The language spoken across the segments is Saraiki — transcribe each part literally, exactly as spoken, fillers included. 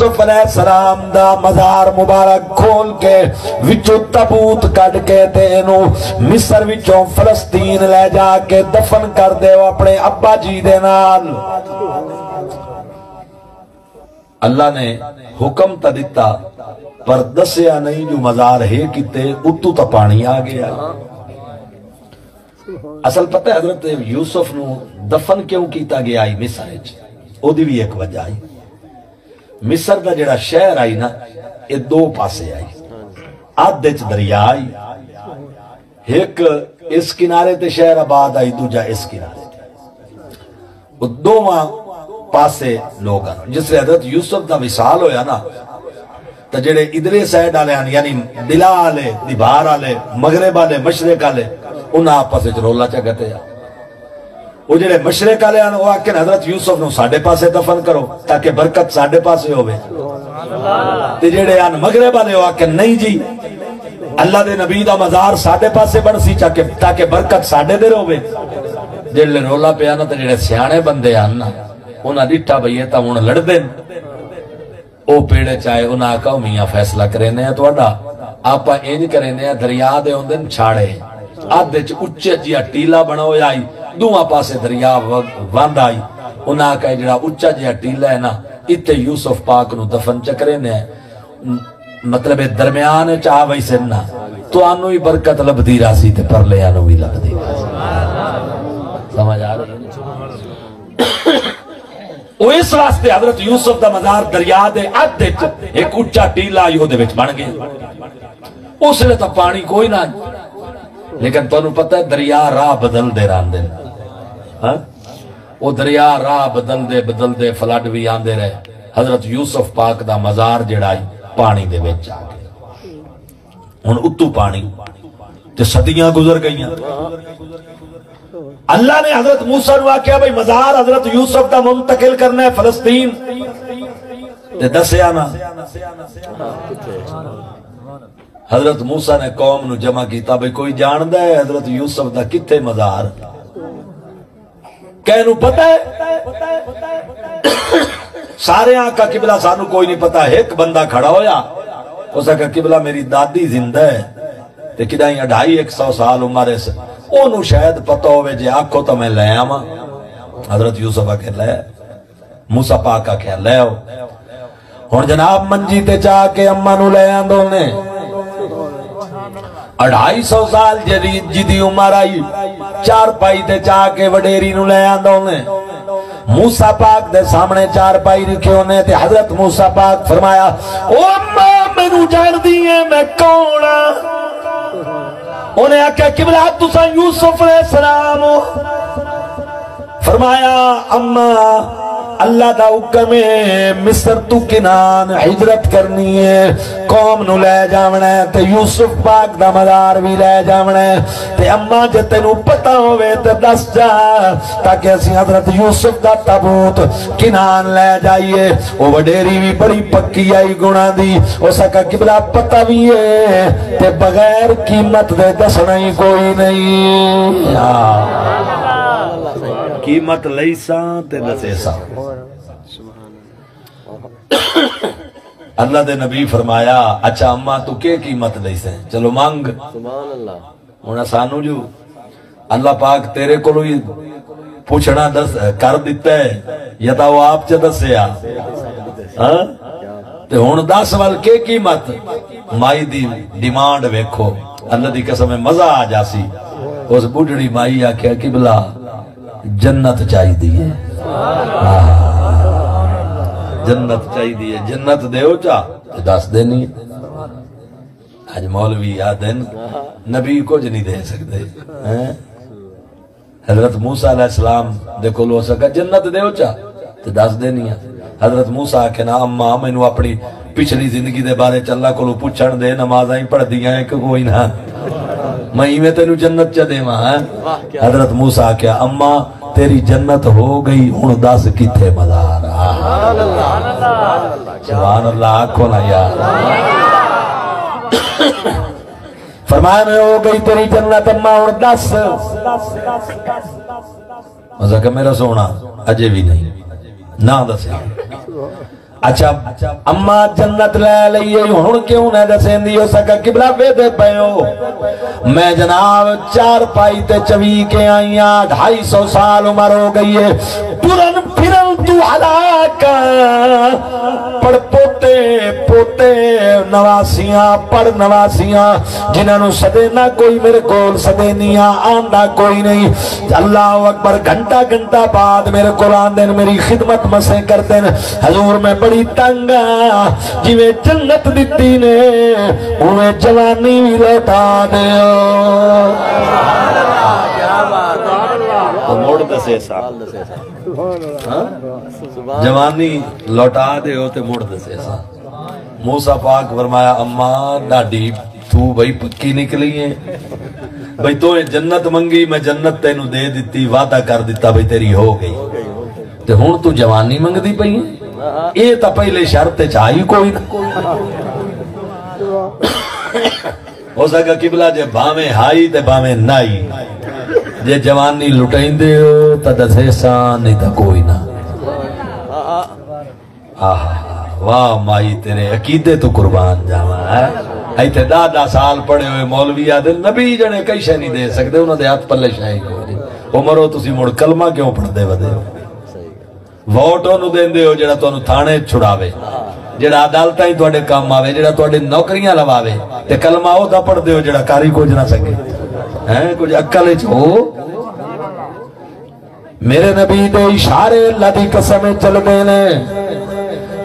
یوسف علیہ السلام دا مزار مبارک کھول کے وچوں تابوت کڈھ کے تے اینوں مصر وچوں فلسطین لے جا کے دفن کر ݙیو اپݨے ابا جی دے نال۔ اللہ نے حکم تاں ݙتا، پر ݙسیا نہیں جو مزار ہے کتے، اتوں تاں پاݨی آ ڳیا۔ اصل پتہ ہے حضرت یوسف نوں دفن کیوں کیتا ڳیا ہئی مصر وچ؟ اودی وی ہک وجہ ہئی۔ مصر دا جڑا شہر ہئی نا، اے دو پاسے ہئی۔ ادھ وچ دریا ہئی، ہک اس کنارے تے شہر آباد ہئی، دوجا اس کنارے تے۔ او دوواں پاسے لوگ ہن۔ جس لے حضرت یوسف دا وصال ہویا نا، تاں جڑے ادھرے سائیڈ والے ہن، یعنی ݙلا والے، ݙیبھار والے، مغرب والے، مشرق والے، انہاں آپس وچ رولا چا گھتیا۔ او جڑے مشرق والے ہن، او آکھن، "حضرت یوسف نوں ساݙے پاسے دفن کرو، تاکہ برکت ساݙے پاسے ہووے۔" تے جڑے ہن مغرب والے، او آکھن، "نہیں جی، اللہ دے نبی دا مزار ساݙے پاسے بݨسی، تاکہ، تاکہ برکت ساݙے دے ہووے۔" جڑے رولا پیا نا، تے جڑے سیاݨے بندے ہن نا، انہاں ݙٹھا بھئی اے تاں ہݨ لڑدے ہن۔ او پیڑے چائے، انہاں آکھا، "او میاں، فیصلہ کرینے آں تہاݙا، آپاں انج کرینے آں، دریا دے ہوندن چھاڑے، ادھ وچ اچا جیہا ٹیلا بݨا ہویا ہئی، ݙوواں پاسے دریا و-، وہندا ہئی۔" انہاں آکھا، "اے جڑا اچا جیہا ٹیلا ہے نا، اتھے یوسف پاک نوں دفن چا کرینے آں، م-، مطلب اے درمیان وچ آ ویسن نا، تہانوں وی برکت لبھدی راہسی تے پرلیاں نوں وی لبھدی راہسی۔" سمجھ آ رہی ہے؟ او اس واسطے حضرت یوسف دا مزار دریا دے ادھ وچ ہک اچا ٹیلا ہئی، او دے وچ بݨ ڳیا۔ اس ویلے تاں پاݨی کوئی نہ ہئی، لیکن تہانوں پتہ ہے دریا راہ بدلدے رہندے۔ ہاں؟ او دریا راہ بدلدے بدلدے فلڈ وی آندے رہے۔ حضرت یوسف پاک دا مزار جڑا ہئی، پاݨی دے وچ آ ڳیا۔ ہݨ اتوں پاݨی تے صدیاں گزر ڳئیاں۔ اللہ نے حضرت موسیٰ نوں آکھیا، "بھئی، مزار حضرت یوسف دا منتقل کرنا ہے فلسطین۔" تے ݙسیا نا۔ حضرت موسیٰ نے قوم نوں جمع کیتا، "بھئی، کوئی ڄاݨدا ہے حضرت یوسف دا کتھے مزار؟" کہیں نوں پتہ ہے؟ سارے آکھا، "قبلہ، سانوں کوئی نہیں پتہ۔" ہک بندہ کھڑا ہویا، اس آکھا، "قبلہ، میری دادی زندہ ہے، تے کݙاہیں اڈھائی ہک سو سال عمر ہے، اونوں شاید پتہ ہووے، جے آکھو تاں میں لے آواں۔" حضرت یوسف آکھے، "لے۔" موسیٰ پاک آکھیا، "لے آؤ۔" ہݨ جناب منجی تے چا کے اماں نوں لے آندے نے۔ اڑھائی سو سال جدی، جدی عمر ہئی، چارپائی تے چا کے وڈیری نوں لے آندے نے۔ موسیٰ پاک دے سامݨے چارپائی رکھے ہوندے تے حضرت موسیٰ پاک فرمایا، "او اماں، مینوں ڄاݨدی ہے میں کون ہاں؟" انہیں آکھیا، "قبلہ، تساں یوسف علیہ السلام ہو۔" فرمایا، "اماں، اللہ دا حکم ہے، مصر توں کنعان ہجرت کرنی ہے، قوم نوں لے جاوݨا ہے تے یوسف پاک دا مزار وی لے جاوݨا ہے۔ تے اماں، جے تینوں پتہ ہووے تے ݙس جا، تاکہ اسیں حضرت یوسف دا تابوت کنعان لے جائیے۔" او وڈیری وی بڑی پکی آئی گناہ دی، اس آکھیا، "قبلہ، پتہ وی ہے تے بغیر قیمت دے ݙسݨا ہی کوئی نہیں۔" ہاں۔ قیمت لئیساں تے ݙسیساں۔ اللہ دے نبی فرمایا، "اچھا اماں، توں کے قیمت ݙیسیں؟ چلو منگ۔" سبحان اللہ۔ ہݨ سانوں جو اللہ پاک تیرے کولوں ہی پچھݨا دس، کر ݙتا ہے، یا تاں او آپ چا ݙسیا؟ ہاں؟ تے ہݨ ݙس ول کے قیمت؟ مائی دی ڈیمانڈ ویکھو، اللہ دی قسم ہے، مزہ آ جاسی۔ اس بڈھڑی مائی آکھیا، "قبلہ، جنت چاہیدی ہے۔" آہ، جنت چاہیدی ہے، جنت ݙیو چا، تے ݙس ݙینی ہے۔ اڄ مولوی آہدن، نبی کجھ نہیں دے سڳدے۔ ہیں؟ حضرت موسیٰ علیہ السلام دے کولوں اس آکھیا، "جنت ݙیو چا، تے ݙس ݙینی آں۔" حضرت موسیٰ آکھے نا، "اماں، مینوں اپݨی پچھلی زندگی دے بارے چ اللہ کولوں پچھݨ ݙے، نمازاں ہی پڑھدی ہیں کہ کوئی نہ، میں ایویں تینوں جنت چا ݙیواں، ہیں؟" حضرت موسیٰ آکھیا، "اماں، تیری جنت ہو ڳئی، ہݨ ݙس کتھے مزار؟" آہ۔ سبحان اللہ، آکھو نا یار۔ فرمایا نے، "ہو ڳئی تیری جنت اماں، ہݨ ݙس۔" میں آکھیا، "میرا سوہݨا، اڄے وی نہیں، نہ ݙسیا۔" اچھا، اماں جنت لے لئی ہے، ہن کیوں نہ ݙسیندی؟ او سکا قبلہ ویدے پئے ہو، میں جناب چارپائی تے چوی کے آئی ہاں، اڑھائی سو سال عمر ہو گئی ہے، ٹرن پھرن تو ہلاک، پڑ پوتے، پوتے نواسیاں، پڑ نواسیاں، جنہاں نوں سدینا کوئی میرے کول، سدینیاں آندا کوئی نہیں۔ اللہ اکبر، گھنٹہ گھنٹہ بعد میرے کول آندن، میری خدمت مسیں کردن۔ حضور میں بڑی تنگ ہاں، جویں جنت دتی نے، اوویں جوانی وی لوٹا دیو۔ تو مڑ دسے سا۔ ہاں؟ جوانی لوٹا دیو تے مڑ دسے سا۔ موسیٰ پاک فرمایا، اماں ݙاڈھی، تو بھئی پکی نکلی ہے۔ بھئی تو اے جنت منگی، میں جنت تینوں دے دتی، وعدہ کر دتا بھئی تیری ہو گئی۔ تے ہن تو جوانی منگدی پئی ہے؟ اے تاں پہلے شرط اچ ہائی کوئی نہ۔ ہو سکا قبلہ جے بھاویں ہائی تے بھاویں نائی۔ جے جوانی لٹیندے ہو تاں دسیساں، نہیں تاں کوئی نہ۔ آہا، واہ مائی، تیرے عقیدے تو قربان جاواں، ہے۔ ایتھے ݙاہ ݙاہ سال پڑھے ہوئے مولوی آہدے، نبی جنے کئی شے نہیں دے سکدے، انہاں دے ہتھ پلے شے ہی کوئی نہیں۔ او مرو، تسی مڑ کلمہ کیوں پڑھدے ودے ہو؟ ووٹ اونوں ݙیندے ہو جیڑھا تہانوں تھاݨے چھڑاوے، جیڑھا عدالتاں ہی تہاݙے کم آوے، جیڑھا تہاݙے نوکریاں لواوے، تے کلمہ او تاں پڑھدے ہو جیڑھا کاری کجھ نہ سڳے۔ ہیں، کجھ عقل اچ ہو۔ میرے نبی دے اشارے اللہ دی قسم چلدے نے۔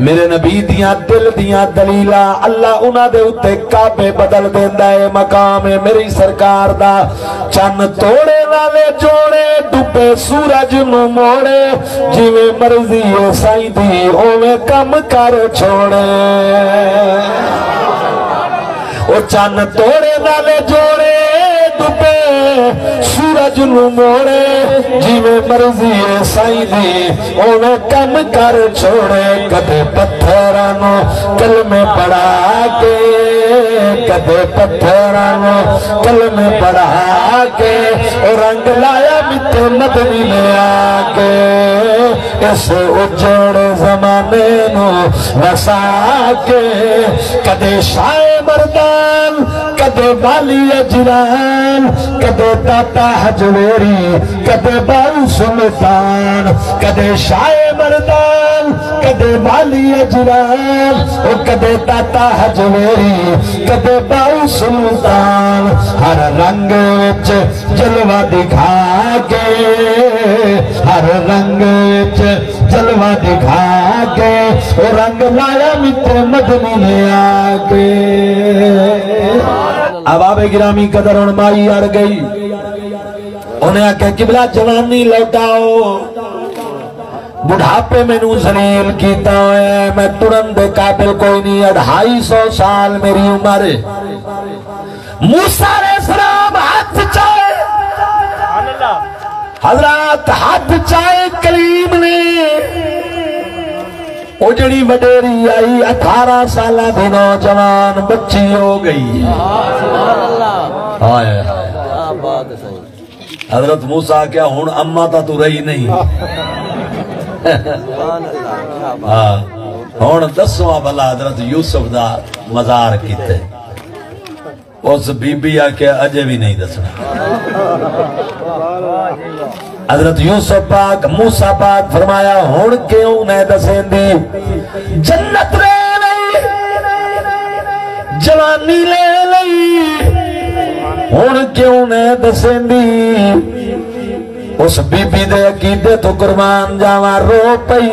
میرے نبی دیاں دل دیاں دلیلاں، اللہ انہاں دے اُتے کعبے بدل دیندا ہے۔ مقام ہے میری سرکار دا۔ چن توڑے نالے جوڑے، ڈبے سورج نو موڑے، جویں مرضی ہے سائیں دی اوویں کم کر چھوڑے۔ او چن توڑے نالے جوڑے، ڈبے سورج نو موڑے، جیویں مرضی ہے سائیں دی، اوویں کم کر چھوڑے۔ کدے پتھراں نو کلمے پڑھا کے، کدے پتھراں نو کلمے پڑھا کے، او رنگ لایا مٹھے مدنی نے آ کے۔ اس اجڑ زمانے نو وسا کے، کدے شاہ مردان، کدے والی اجران، کدے داتا ہجویری، کدے باؤ سلطان، کدے شاہ مردان، کدے والی اجران، او کدے داتا ہجویری، کدے باؤ سلطان۔ ہر رنگ وچ جلوہ دکھا کے، ہر رنگ وچ جلوہ دکھا کے، او رنگ لایا مٹھے مدنی نے آ کے۔ احباب گرامی قدر، ہن مائی اڑ گئی۔ انہیں آکھیا، قبلہ جوانی لوٹاؤ، بڑھاپے مینوں ذلیل کیتا ہوئے، میں ٹرن دے قابل کوئی نہیں، اڑھائی سو سال میری عمر ہے۔ موسیٰ علیہ السلام ہتھ چائے، حضرات ہتھ چائے کلیم نے، او جڑی وڈیری آئی، اٹھارہ سالاں دی نوجوان بچی ہو گئی۔ ہائے ہائے۔ حضرت موسیٰ آکھیا، ہن اماں تاں توں رہی نہیں۔ ہاں، ہن دسواں بھلا حضرت یوسف دا مزار کیتے۔ اس بی بی آکھیا، اجے وی نہیں دسنا۔ حضرت یوسف پاک، موسیٰ پاک فرمایا، ہن کیوں نہ دسیندی؟ جنت لے لئی، جوانی لے لئی، ہن کیوں نہ دسیندی؟ اس بی بی دے عقیدے توں قربان جاواں، رو پئی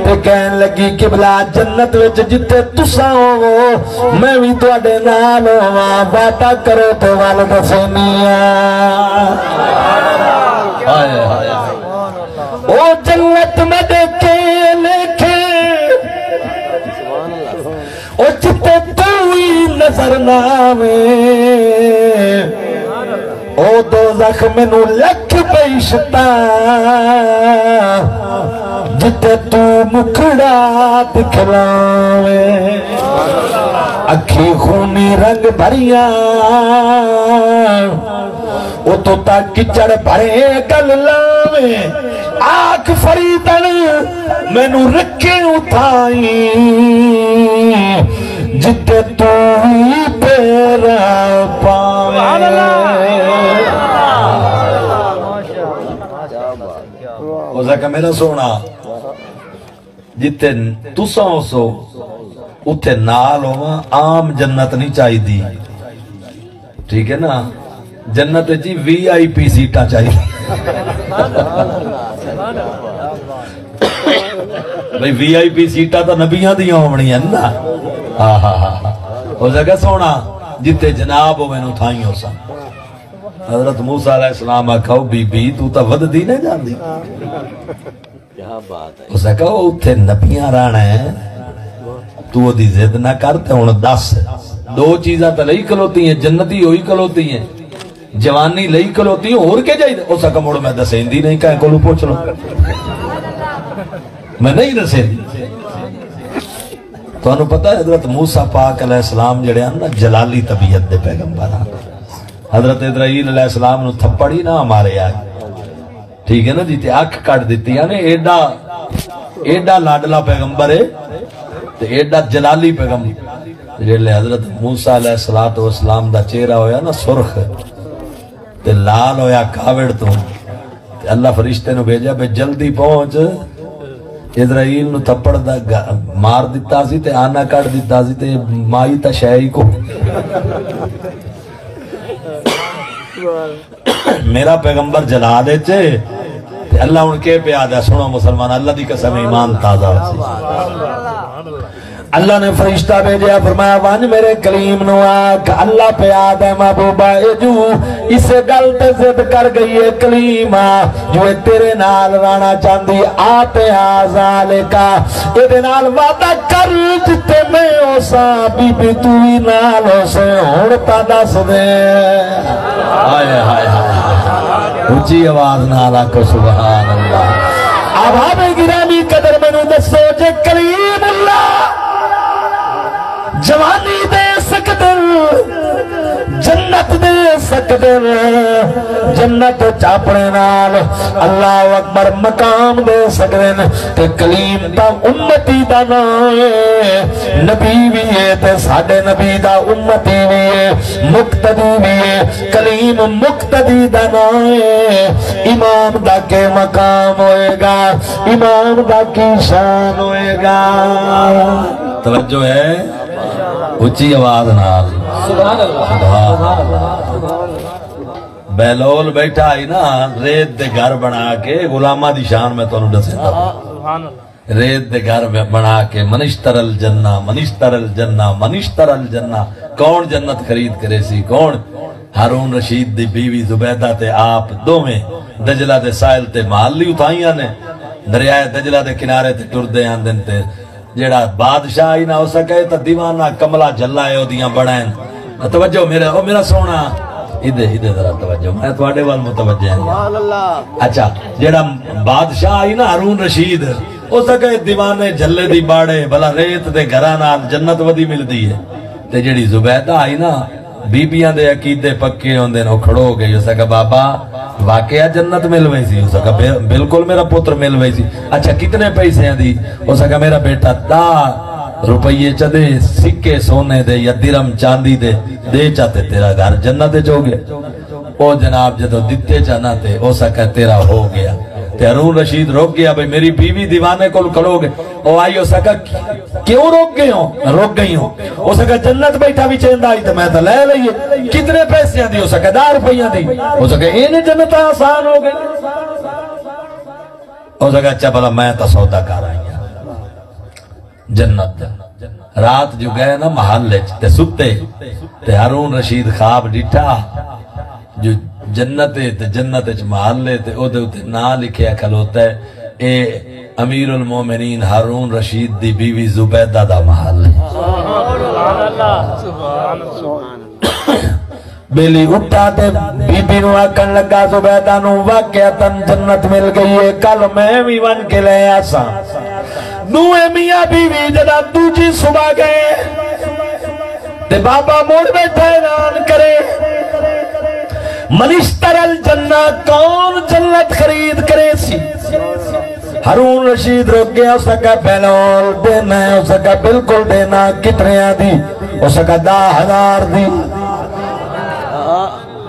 تے کہن لگی، قبلہ، جنت وچ جتھے تساں ہووو، میں وی تہاڈے نال ہوواں، وعدہ کرو تے ول ݙسینی آں۔ ہائے ہائے۔ او جنت میں ݙیکھے لیکھے، او جتھے توں وی نظر نہ آویں، او دوزخ مینوں لکھ بہشتاں، جتھے توں مکھڑا دکھلاویں۔ اکھیں خونی رنگ بھریاں، اتوں تاں کچڑ بھرے گل لاویں، آکھ فریدن مینوں رکھیں اتھائیں، جتھے توں وی پیر پاویں۔ سبحان اللہ۔ اس آکھیا میرا سوہݨا، جتھے تساں ہوسو، اتھے نال ہوواں، عام جنت نہیں چاہیدی۔ ٹھیک ہے نا؟ جنت وچ وی آئی پی سیٹاں چاہیدی۔ بھئی، وی آئی پی سیٹاں تاں نبیاں دیاں ہووݨیاں نا۔ ہاں، ہاں، ہاں، ہاں۔ اس آکھیا سوہݨا، جتھے جناب ہوون، اتھائیں ہوساں۔ حضرت موسیٰ علیہ السلام آکھیا، او بی بی، توں تاں ودھدی نہ جاندی۔ کیا بات ہے۔ اس آکھیا، او اتھے نبیاں رہݨا ہے، توں اودی ضد نہ کر۔ تے ہݨ ݙس، ݙو چیزاں تاں لئی کھلوتی ہیں، جنتی ہوئی کھلوتی ہیں، جوانی لئی کھلوتی ہیں، ہور کے چاہیدے؟ اس آکھیا، مڑ میں ݙسیندی نہیں، کہیں کولوں پچھ لو۔ میں نہیں ݙسیندی۔ تہانوں پتہ ہے، حضرت موسیٰ پاک علیہ السلام جڑے ہن نا، جلالی طبیعت دے پیغمبر ہن۔ حضرت اسرائیل علیہ السلام نوں تھپڑ ہی نہ ماریا۔ ٹھیک ہے نا جی، تے اکھ کڈھ دتی، یعنی ایڈا، ایڈا لاڈلا پیغمبر ہے تے ایڈا جلالی پیغمبر۔ جیڑھے حضرت موسیٰ علیہ الصلوۃ والسلام دا چہرہ ہویا نا سرخ تے لال ہویا کاوڑ توں، تے اللہ فرشتے نوں بھیجا، بے جلدی پہنچ، اسرائیل نوں تھپڑ دا گ-، مار دتا سی تے آنا کڈھ دتا سی تے مائی تاں شے ہی کو۔ میرا پیغمبر جلال اچ ہے۔ تے اللہ ہن کے پیا آہدا، سنو مسلمان، اللہ دی قسم، ایمان تازہ ہوسی۔ اللہ نے فرشتہ بھیجیا، فرمایا، ونج میرے کلیم نو آکھ، اللہ پیا آہدا محبوبہ، اے جو اسے گل تے ضد کر گئی ہے کلیمہ، جو اے تیرے نال رہنا چاہندی، آتے آ ذالکا، اے دے نال وعدہ کر، جتے میں ہوساں، بی بی توں وی نال ہوسیں، ہن تاں ݙس دے۔ ہائے، ہائے، ہائے، ہائے۔ اچی آواز نال آکھو، سبحان اللہ۔ احباب گرامی قدر، مینوں ݙسو، جے کلیم اللہ جوانی دے سڳدن، جنت دے سڳدن، جنت اچ اپݨے نال، اللہ اکبر، مقام دے سڳدن، تے کلیم تاں امتی دا ناں ہے، نبی وی ہے تے ساݙے نبی دا امتی وی ہے، مقتدی وی ہے۔ کلیم مقتدی دا ناں ہے، امام دا کے مقام ہوئے گا، امام دا کی شان ہوئے گا۔ توجہ ہے؟ اچی آواز نال۔ سبحان اللہ۔ سبحان اللہ۔ بہلول بیٹھا ہئی نا، ریت دے گھر بݨا کے، غلاماں دی شان میں تہانوں ݙسیندا۔ سبحان اللہ۔ ریت دے گھر بݨا کے، من اشتری الجنہ، من اشتری الجنہ، من اشتری الجنہ۔ کون جنت خرید کریسی؟ کون؟ ہارون رشید دی بیوی زبیدہ تے آپ دوویں دجلہ دے ساحل تے محل ہی اتھائیاں نے، دریائے دجلہ دے کنارے تے ٹردے آندن تے جیڑھا بادشاہ ہئی نا، اس آکھیا، اے تاں دیوانہ کملا جھلا ہے، اودیاں بڑائن۔ توجہ میرے، او میرا سوہݨا، ادھے، ادھے ذرا توجہ، میں تہاݙے ول متوجہ ہاں۔ سبحان اللہ۔ اچھا، جیڑھا بادشاہ ہئی نا ہارون رشید، اس آکھیا، اے دیوانے جھلے دی باڑے، بھلا ریت دے گھراں نال جنت ودی ملدی ہے۔ تے جیڑھی زبیدہ ہئی نا، بیبیاں دے عقیدے پکے ہوندن، او کھڑو گئی۔ اس آکھیا، بابا، واقعہ جنت مل ویسی؟ اس آکھیا، بے-، بالکل میرا پتر مل ویسی۔ اچھا، کتنے پیسیاں دی؟ اس آکھیا، میرا بیٹا، ݙاہ روپیے چا ݙے، سکے سونے دے یا درہم چاندی دے، ݙے چا تے تیرا گھر جنت اچ ہو گیا۔ او جناب جدوں ݙتے چا نا تے اس آکھیا، تیرا ہو گیا۔ تے ہارون رشید رک گیا، بھئی میری بیوی دیوانے کول کھڑو گئی۔ او آئی، اس آکھیا، کیوں رک گئے ہو؟ رک گئی ہوں۔ اس آکھیا، جنت بیٹھا وی چیندا ہئی تے میں تاں لے لئی ہے۔ کتنے پیسیاں دی؟ اس آکھیا، ݙاہ روپیاں دی۔ اس آکھیا، ایں جنت آسان ہو گئی۔ اس آکھیا، اچھا بھلا میں تاں سودا کر آئی ہاں جنت دا۔ رات جو گئے نا محل اچ تے ستے، تے ہارون رشید خواب ݙٹھا جو جنت ہے تے جنت اچ محل ہے تے اودے اتے ناں لکھیا کھلوتا ہے، اے امیر المومنین ہارون رشید دی بیوی زبیدہ دا محل ہے۔ ٻیلی اٹھا تے بی بی نوں آکھݨ لڳا، زبیدہ نوں واقعتاً جنت مل ڳئی ہے، کل میں وی ونڄ کے لے آساں۔ ݙوہیں میاں بیوی جݙاں ݙوجھی صبح ڳئے تے بابا مڑ ٻیٹھا اعلان کرے، من اشترى الجنة، کون جنت خرید کریسی؟ ہارون رشید رک گیا، اس کا بہلول دینا ہے، اس کا بالکل دینا، کتنے دی؟ اس کا دہ ہزار دی۔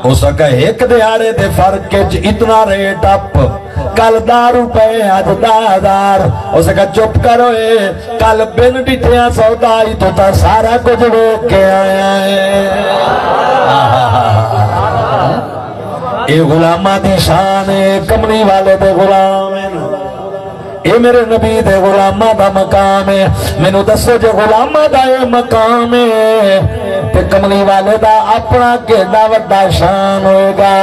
اس کا ایک دیہاڑے دے فرق وچ اتنا ریٹ اپ، کل دہ روپے، اج دہ ہزار۔ اس کا چپ کرو اے، کل بن ڈٹھیاں سودا ہی تو تا سارا کچھ ویک کے آیا ہے۔ اے غلاماں دی شان ہے، کملی والے دے غلام ہیں۔ اے میرے نبی دے غلاماں دا مقام ہے۔ مینوں دسو جے غلاماں دا اے مقام ہے تے کملی والے دا اپنا کیڈا وڈا شان ہوئے گا،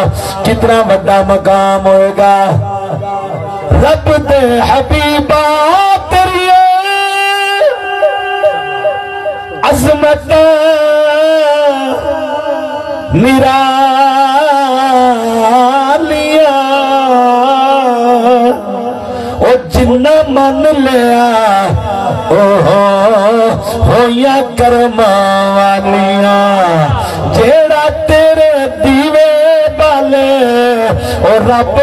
کتنا وڈا مقام ہوئے گا۔ رب دے حبیبا، تیری عظمت نرالیاں، او جنہ من لیا، او ہویاں کرماں والیاں۔ جیڑا تیرے دیوے بالے، او رب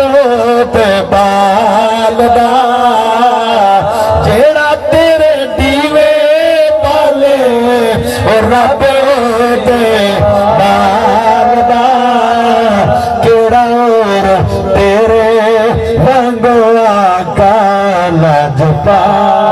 دے بال دا۔ جیڑا تیرے دیوے بالے، او رب دے بال دا۔ کیڑا اور تیرے وانگو آقا لجپال